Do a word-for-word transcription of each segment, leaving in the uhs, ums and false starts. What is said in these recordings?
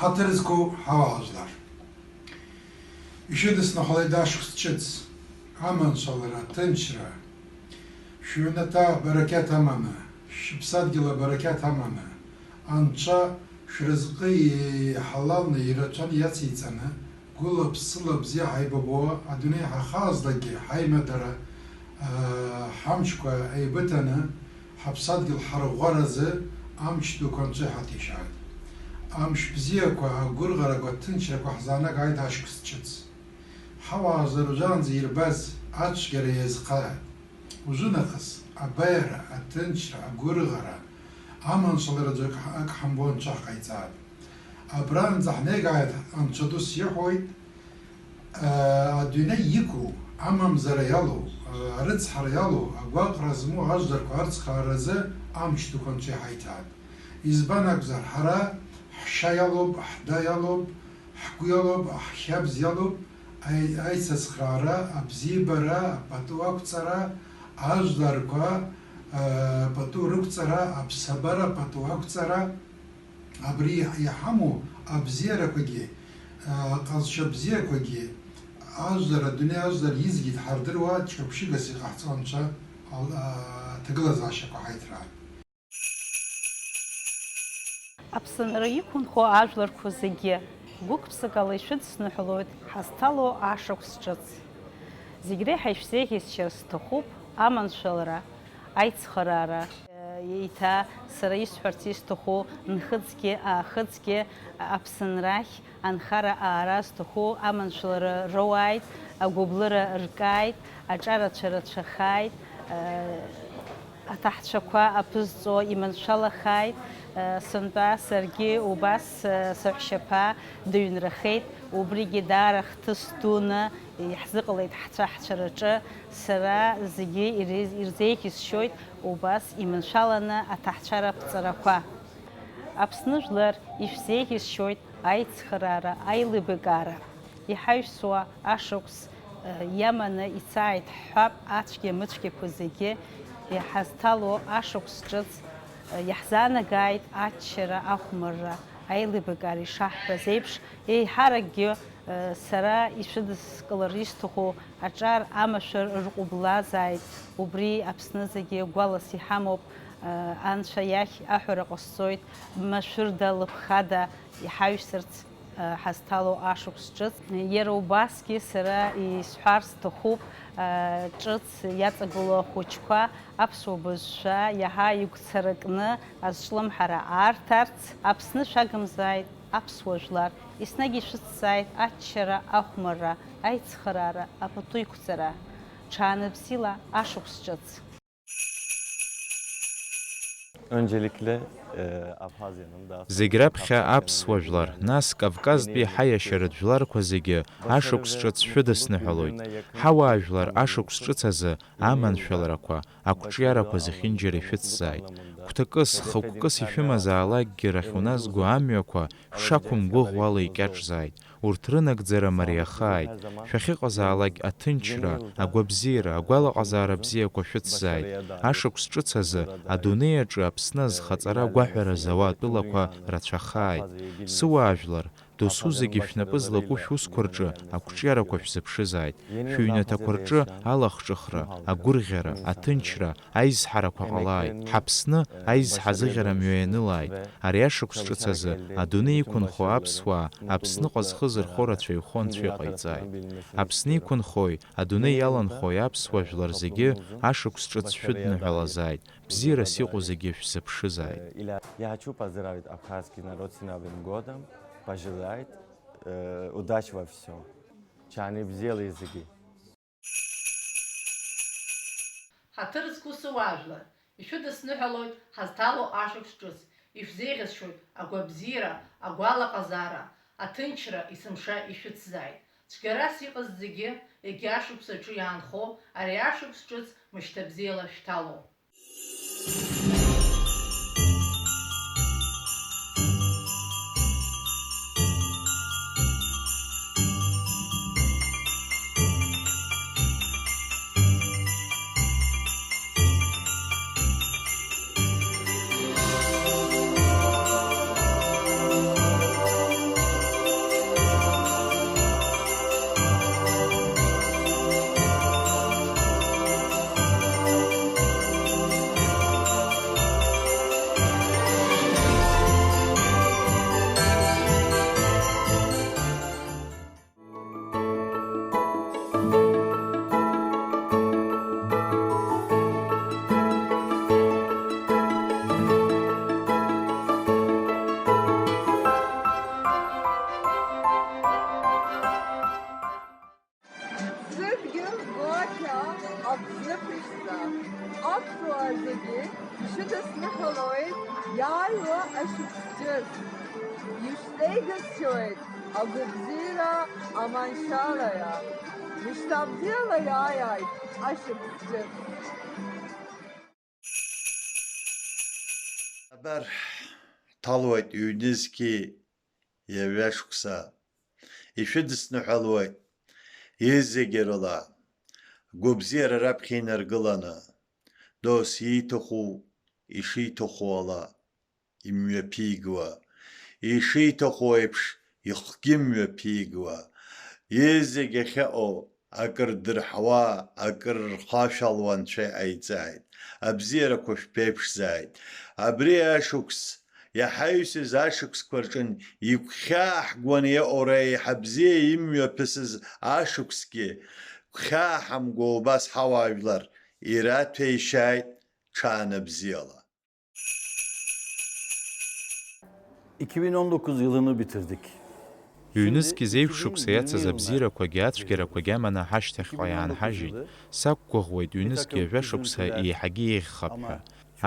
Ҳаҭыр зқәу ҳауаажәлар, ишәыдысныҳәалеит ашықәс ҿыц, аманшәалара, аҭынчра, шәыҩнаҭа абарақьаҭ аманы, шәыԥсадгьыл абарақьаҭ аманы, Анцәа шәрызҟы иҳалалны, ирацәаны иациҵаны, гәыла-ԥсыла бзиа ҳаибабо, адунеи ҳахаазлакгьы ҳаимадара, аа, ҳамчқәа еибыҭаны, ҳаԥсадгьыл ҳарӷәӷәаразы амч дуқәа Анцәа иҳаҭишааит. Амш бзиақәа, агәырӷьарақәа, аҭынчрақәа ҳзаанагааит ашықәс ҿыц. Ҳауаажәлар уажәраанӡа ирбаз ацәгьара иазхааит. Уажәы нахыс абаиара, аҭынчра, агәырӷьара, аманшәалара ӡәк ак ҳамбо Анцәа ҳҟаиҵааит. Абранӡа ҳнеигааит, Анцәа дус иҳәоит, аа, адунеи иқәу, амамзара иалоу, аа, арыцҳара иалоу, агәаҟра змоу ажәларқәа арыцхрааразы амч дуқәа Анцәа иҳаиҭааит. Избан акәзар, ҳара ҳшьа иалоуп, ҳда иалоуп, ҳгәы иалоуп, ҳхьабз иалоуп, аи-, аицыцхраара, абзиабара, апату ақәҵара, ажәларқәа, аа, пату рықәҵара, аԥсабара, пату ақәҵара, абри иҳамоу абзиарақәагьы, аа, аҟазшьа бзиақәагьы, ажәлар, адунеи ажәлар изегьы дҳардыруа, ҿырԥшыгас иҟаҳҵо Анцәа ал-, аа, аҭагылазаашьақәа ҳаиҭраа. Аԥсынра иқәынхо ажәларқәа зегьы гәык-ԥсыкала ишәыдысныҳәалоит ҳазҭало ашықәс ҿыц. Зегь реиҳа ишәзеиӷьасшьар сҭахуп аманшәалара, аицхыраара. Еиҭа сара исҳәарц исҭаху, нхыҵгьы аахыҵгьы Аԥсынрахь анхара аара зҭаху аманшәалара роуааит, агәыблыра ркааит, аҿарацәа рацәахааит, аҭаҳцәақәа аԥызҵо иманшәалахааит, сынтәа саргьы убас саҳәшьаԥа дыҩнрахеит, убригьы даара хҭыс дуны иаҳзыҟалеит ҳцәаҳцәараҿы, сара зегьы ирзеиӷьысшьоит убас иманшәаланы аҭаҳцәара ԥҵарақәа. Аԥсны жәлар ишәзеиӷьысшьоит аицхыраара, аилибакаара. Иҳаҩсуа ашықәс, э, иаманы ицааит ҳҳәап, ацәгьа-мыцәгьақәа зегьы иҳазҭало ашықәс ҿыц, э, иаҳзаанагааит аччара, ахәмарра, аилибакаара ишаҳҳәаз еиԥш, еиҳаракгьы, э, сара ишәыдыскылар исҭаху аҿар амашәыр рҟәыблазааит, убри Аԥсны зегьы гәалас иҳамоуп, э, Анцәа иахь аҳәара ҟасҵоит, машәырда, лыԥхада иҳаҩсырц ҳазҭало ашықәс ҿыц. Иара убасгьы сара исҳәар сҭахуп, ҿыц иаҵагылоу ахәыҷқәа аԥсуа бызшәа иаҳа игәцаракны азҿлымҳара аарҭарц, Аԥсны шәагымзааит, аԥсуа жәлар, еснагь ишәыцзааит аччара, ахәмарра, аицхыраара, апату иқәҵара. Ҽаанбзиала ашықәс ҿыц! Öncelikle, e, Abhazya'nın daha sonra Зегь раԥхьа аԥсуа жәлар, нас Кавказтәи ҳаиашьаратә жәларқәа зегьы ашықәс ҿыц шәыдысныҳәалоит. Ҳауаажәлар ашықәс ҿыц азы аманшәаларақәа, ақәҿиарақәа зехьынџьара ишәыцзааит. Гәҭакыс, хықәкыс ишәымазаалакгьы рахьуназго амҩақәа шәақәымгәыӷуала икьаҿзааит. Урҭ рынагӡара мариахааит. Шәахьыҟазаалак аҭынчра, агәабзиара, агәалаҟазаара бзиақәа шәыцзааит. Ашықәс ҿыц азы адунеи аҿы Аԥсны азхаҵара агәаҳәара зауа атәылақәа рацәахааит. Сыуаажәлар, досу зегьы шәнапы злаку шәусқәа рҿы ақәҿиарақәа шәзыԥшызааит. Шәыҩнаҭақәа рҿы алахҿыхра, агәырӷьара, аҭынчра, аизҳарақәа ҟалааит. Ҳаԥсны аизҳа зыӷьара мҩа ианылааит. Ари ашықәс ҿыц азы адунеи иқәынхо аԥсуаа Аԥсныҟа зхы зырхо рацәаҩхо Анцәа иҟаиҵааит. Аԥсны иқәынхои адунеи иаланхои аԥсуа жәлар зегьы ашықәс ҿыц шәыдныҳәалазааит, бзиарас иҟоу зегьы шәзыԥшызааит. Э, иля-, я хочу поздравить абхазский народ с Новым годом, пожелать, э, удачи во всём. Ҽаанбзиала зегьы. Ҳаҭыр зқәу сыуаажәлар, ишәыдысныҳәалоит ҳазҭало ашықәс ҿыц, ишәзеиӷьасшьоит агәабзиара, агәалаҟазаара, аҭынчра, есымша ишәыцзааит. Цәгьарас иҟаз зегьы, егьи ашықәс аҿы иаанхо ари ашықәс ҿыц мышьҭабзиала шәҭало. Ҟалоит, иааиуа ашықәс ҿыц. Ишәзеигәышьоит агәабзиара аманшәалара. Мышьҭа бзиала иааиааит ашықәс ҿыц. Абар, ҳҭалоит ҩнызқьи ҩажәа шықәса. Ишәыдысныҳәалоит изегьы рыла, гәабзиара раԥхьа инаргыланы, дос ииҭаху ишиҭаху ала имҩаԥигуа, ишиҭаху еиԥш ихгьы мҩаԥигуа, изегь ахьыҟоу акыр дырҳауа, акыр рхашәалуа Анцәа иҟаиҵааит. Абзиарақәа шәԥеиԥшзааит. Абри ашықәс, иаҳаҩсыз ашықәсқәа рҿын игәхьааҳгуаны иҟоу реиҳа бзиа имҩаԥысыз ашықәсгьы гәхьааҳамгәа убас ҳауаажәлар ираҭәеишьааит ҽаанбзиала. iki bin on dokuz yılını bitirdik. Ҩнызқь зеижә шықәса иацыз абзиарақәагьы ацәгьарақәагьы аманы ҳашьҭахьҟа иаанҳажьит. Сақәгәыӷуеит, ҩнызқь ҩажәа шықәса еиҳагьы еиӷьхап ҳәа.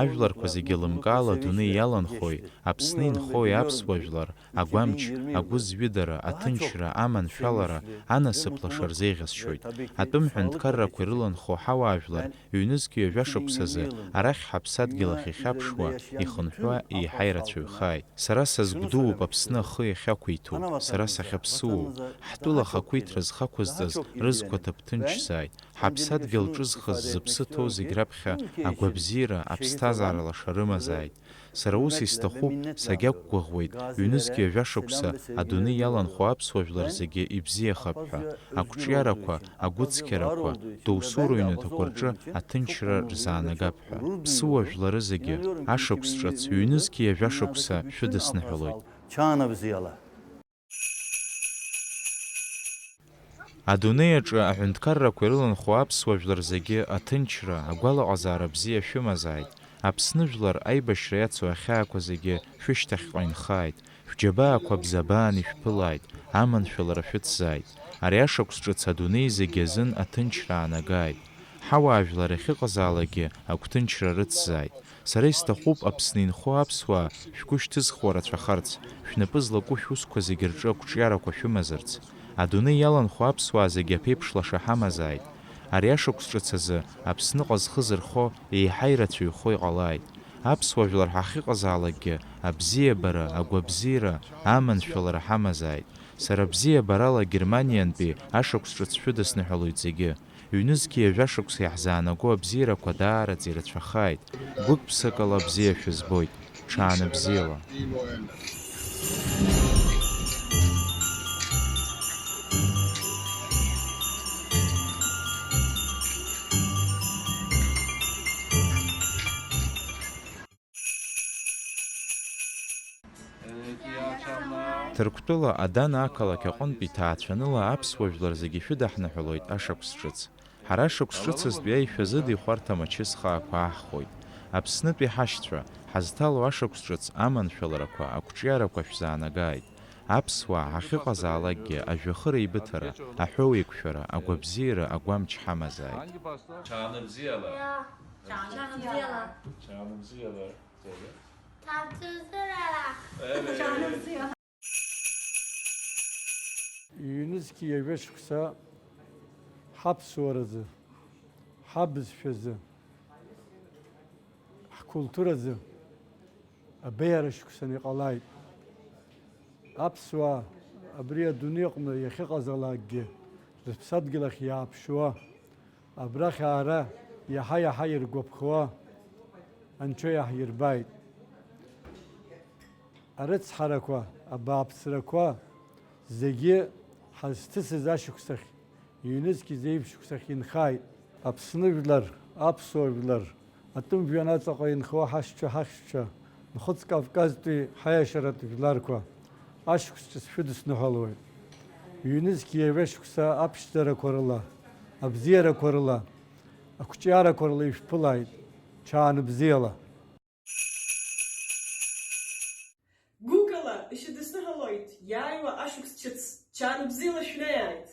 Ажәларқәа зегьы лымкаала адунеи иаланхои, Аԥсны инхои аԥсуа жәлар, агәамч, агәы зҩыдара, аҭынчра, аманшәалара, анасыԥ лаша рзеиӷьасшьоит. Атәым ҳәынҭқаррақәа ирыланхо ҳауаажәлар, ҩнызқь ҩажәа шықәсазы арахь ҳаԥсадгьыл ахь ихьаԥшуа, ихынҳәуа еиҳа ирацәаҩхааит. Сара сазгәдууп Аԥсны ахы иахьақәиҭу, сара сахьаԥсуоу. Ҳтәыла ахақәиҭра зхақәызҵаз рызқәа ҭыԥ ҭынчзааит. Ҳаԥсадгьыл ҿызхыз зыԥсы ҭоу зегь раԥхьа агәабзиара, аԥсҭазаара лаша рымазааит. Сара ус исҭахуп, сагьақәгәыӷуеит, ҩнызқь ҩажәа шықәса адунеи иаланхо аԥсуа жәлар зегьы ибзиахап ҳәа, ақәҿиарақәа, агәыцқьарақәа, доусу рыҩнаҭақәа рҿы аҭынчра рзаанагап ҳәа. Ԥсыуа жәлары зегьы ашықәс ҿыц, ҩнызқь ҩажәа шықәса шәыдысныҳәалоит. Чана бзиала. Адунеи аҿы аҳәынҭқаррақәа ирыланхо аԥсуа жәлар зегьы аҭынчра, агәалаҟазаара бзиа шәымазааит. Аԥсны жәлар аибашьра иацу ахьаақәа зегьы шәышьҭахьҟа инхааит. Шәџьабаақәа бзабаан ишәԥылааит, аманшәалара шәыцзааит. Ари ашықәс ҿыц адунеи зегьы азын аҭынчра аанагааит. Ҳауаажәлар иахьыҟазаалакгьы агәҭынчра рыцзааит. Сара исҭахуп Аԥсны инхо аԥсуаа шәгәы шьҭызхуа рацәахарц, шәнапы злаку шәусқәа зегьы рҿы ақәҿиарақәа шәымазарц. Адунеи иаланхо аԥсуаа зегьы аԥеиԥш лаша ҳамазааит. Ари ашықәс ҿыц азы Аԥсныҟа зхы зырхо еиҳа ирацәаҩхо иҟалааит. Аԥсуа жәлар ҳахьыҟазаалакгьы абзиабара, агәабзиара, аманшәалара ҳамазааит. Сара бзиабарала Германиантәи ашықәс ҿыц шәыдысныҳәалоит зегьы. Ҩнызқьи ҩажәа шықәса иаҳзаанаго абзиарақәа даараӡа ирацәахааит. Гәык-ԥсыкала бзиа шәызбоит. Ҽаанбзиала. Ҭырқәтәыла Адана ақалақь аҟынтә иҭаацәаныла аԥсуа жәлар зегьы шәыдаҳныҳәалоит ашықәс ҿыц. Ҳара ашықәс ҿыцызтәи аишәазы дихәарҭам ачысхаақәа аҳхәоит. Аԥснытәи ҳашьцәа, ҳазҭало ашықәс ҿыц аманшәаларақәа, ақәҿиарақәа шәзаанагааит. Аԥсуаа ҳахьыҟазаалакгьы ажәҩахыр еибыҭара, аҳәоу еиқәшәара, агәабзиара, агәамч ҳамазааит. Ҽаанбзиала. Ҽаанбзиала. Ҽаанбзиала. Ҭаҭыжәрала. Ҩнызқь ҩажәа шықәса ҳаԥсуаразы, ҳабызшәазы, ҳкультуразы абеиара шықәсаны иҟалааит. Аԥсуаа абри адунеи аҟны иахьыҟазаалакгьы рыԥсадгьыл ахь иааԥшуа, абрахь аара иаҳа-иаҳа иргәаԥхауа Анцәа иаҳирбааит. Арыцҳарақәа, абааԥсрақәа зегьы ҳазҭысыз ашықәсахь, ҩнызқь зеижә шықәсахь инхааит. Аԥсны жәлар, аԥсуа жәлар, атәым жәҩан аҵаҟа инхо ҳашьцәа, ҳахьшьцәа, Нхыҵ Кавказтәи ҳаиашьаратә жәларқәа, ашықәс ҿыц шәыдысныҳәалоит. Ҩнызқь ҩажәа шықәса аԥшӡарақәа рыла, абзиарақәа рыла, ақәҿиарақәа рыла ишәԥылааит, ҽаанбзиала! Гәыкала ишәыдысныҳәалоит иааиуа ашықәс ҿыц, ҽаанбзиала шәнеиааит!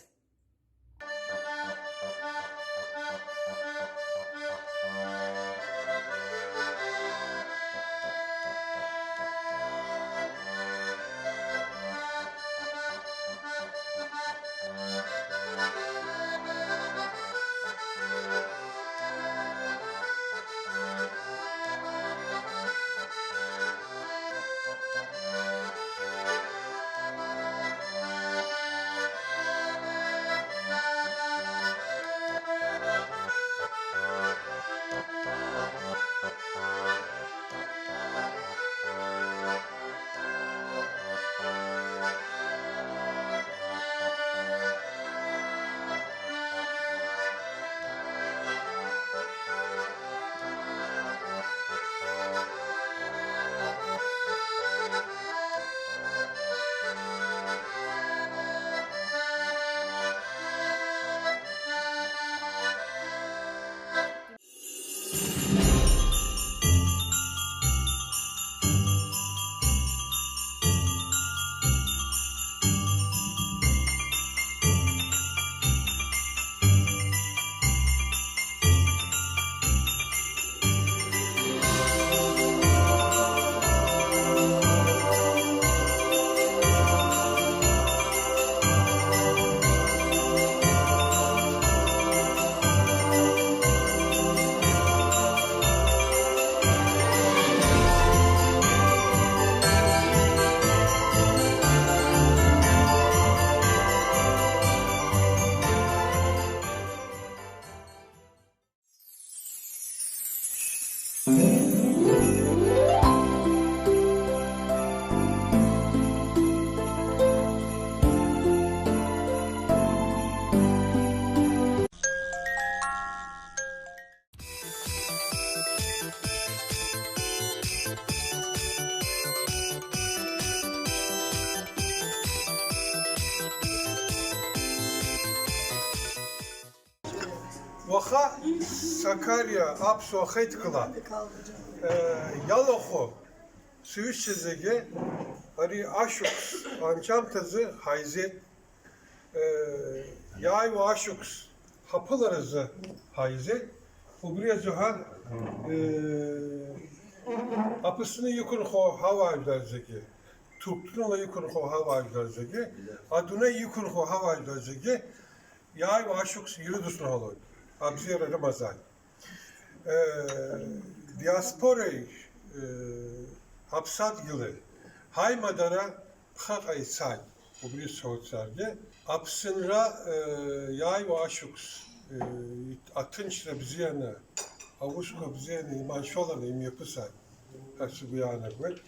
Аха Сакариа аԥсуа хеидкыла, э, иалахәу сҩызцәа зегьы ари ашықәс анҵәамҭазы ҳаизеит, э, иааиуа ашықәс ҳаԥыларазы ҳаизеит. Убри азыҳәан, э, Аԥсны иқәынхо ҳауаажәлар зегьы, ҭоуптәыла иқәынхо ҳауаажәлар зегьы, адунеи иқәынхо ҳауаажәлар зегьы, иааиуа ашықәс ирыдысныҳәалоит, абзиара рымазааит. Э, диаспореи, э, аԥсадгьыли ҳаимадара ԥхьаҟа ицааит, убри сҳәоит саргьы. Аԥсынра, э, иааиуа ашықәс, э, аҭынчра бзианы, аусқәа бзианы, иманшәаланы имҩаԥысааит ҳәа сгәы иаанагоит.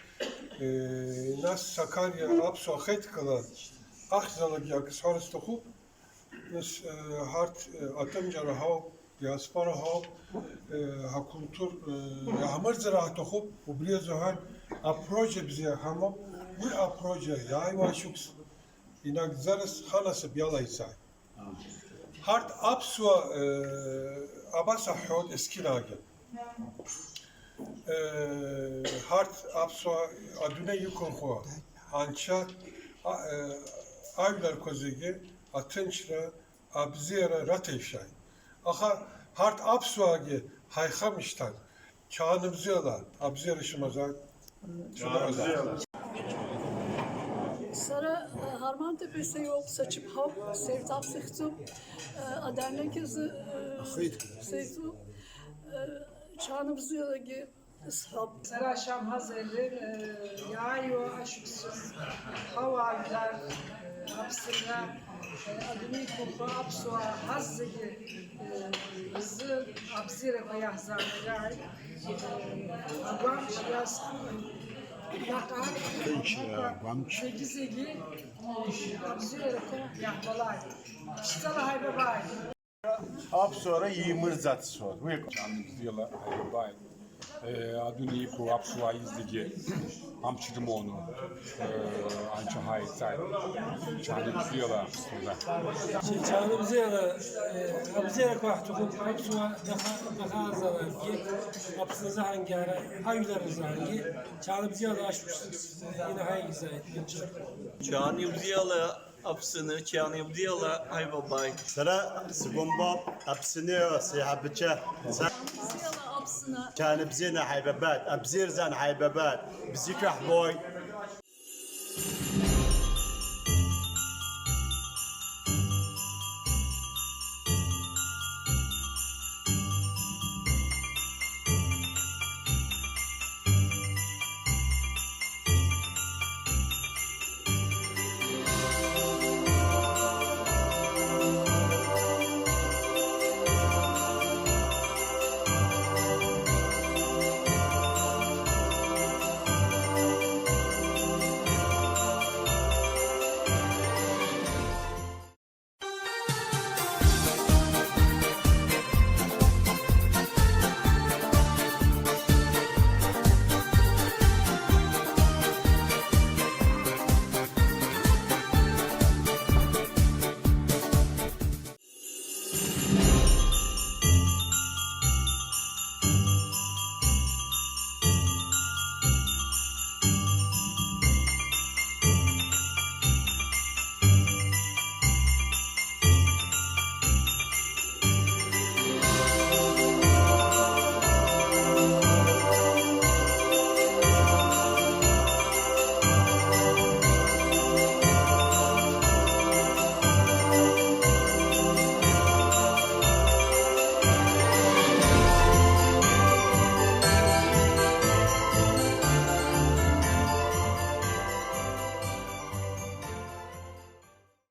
Э, нас Сакариа аԥсуа хеидкыла ахьӡалагьы акы сҳәар сҭахуп. Нас, э, ҳарҭ, э, атәымџьара ҳауп, диаспора ҳауп, э, ҳакультур, э, иаҳмырӡыр ҳҭахуп, убри азыҳәан апрожа бзиа ҳамоуп, уи апрожа иааиуа ашықәс инагӡарас ҳанасыԥ иалаицааит. Ҳарҭ аԥсуа, э, абас аҳәоит есқьынагьы. Э, ҳарҭ аԥсуа адунеи иқәынхо анцәа, а, э, ажәларқәа зегьы аҭынчра, абзиара раҭеишьааит. Аха ҳарҭ аԥсуаагьы ҳаихамышьҭан, чааныбзиала, абзиара шәымазааит. Сара, э, Ҳарман Тепесеиоуп, сачыԥҳауп, сеиҵап сыхьӡуп, э, Адаҩнақьазы, э, сеиҵуп, э, чааныбзиалагьы сҳәап. Сара Шамҳаз Елен, э, иааиуа ашықәс ҳауаажәлар, э, аԥсынра, э, адунеи иқәынхо аԥсуаа ҳазегьы, э, рзы абзиарақәа иаҳзаанагааит. Агәамч иазкуп. Наҟ-ааҟ, ҭынч, агәамч. Зегьы-зегьы, э, абзиарақәа иаҳбалааит. Ԥшӡала ҳаибабааит. Аԥсуара имырӡацуа, уи акәын. Ҳәамҭала ҳаибабааит. Э, адунеи иқәу аԥсуаа зегьы амч рымоуну, э, анцәа ҳаиҵааит. Чааныбзиала, Аԥсуара. Ча-, чааныбзиала, э, абзиарақәа ҳҭахуп, аԥсуаа даха-, дахааӡалакгьы, Аԥсны азыҳәангьы, ара ҳажәлар рзыҳәангьы, чааныбзиала ашықәс инаҳаигӡааит, анцәа. Чааныбзиала Аԥсны, чааныбзиала ҳаибабааит. Сара сгәы мбоуп, Аԥсны сеиҳабацәа. Са- Чааныбзиала Аԥсны. Чааныбзианы ҳаибабааит, абзиарзан ҳаибабааит, бзиақәа ҳбоит.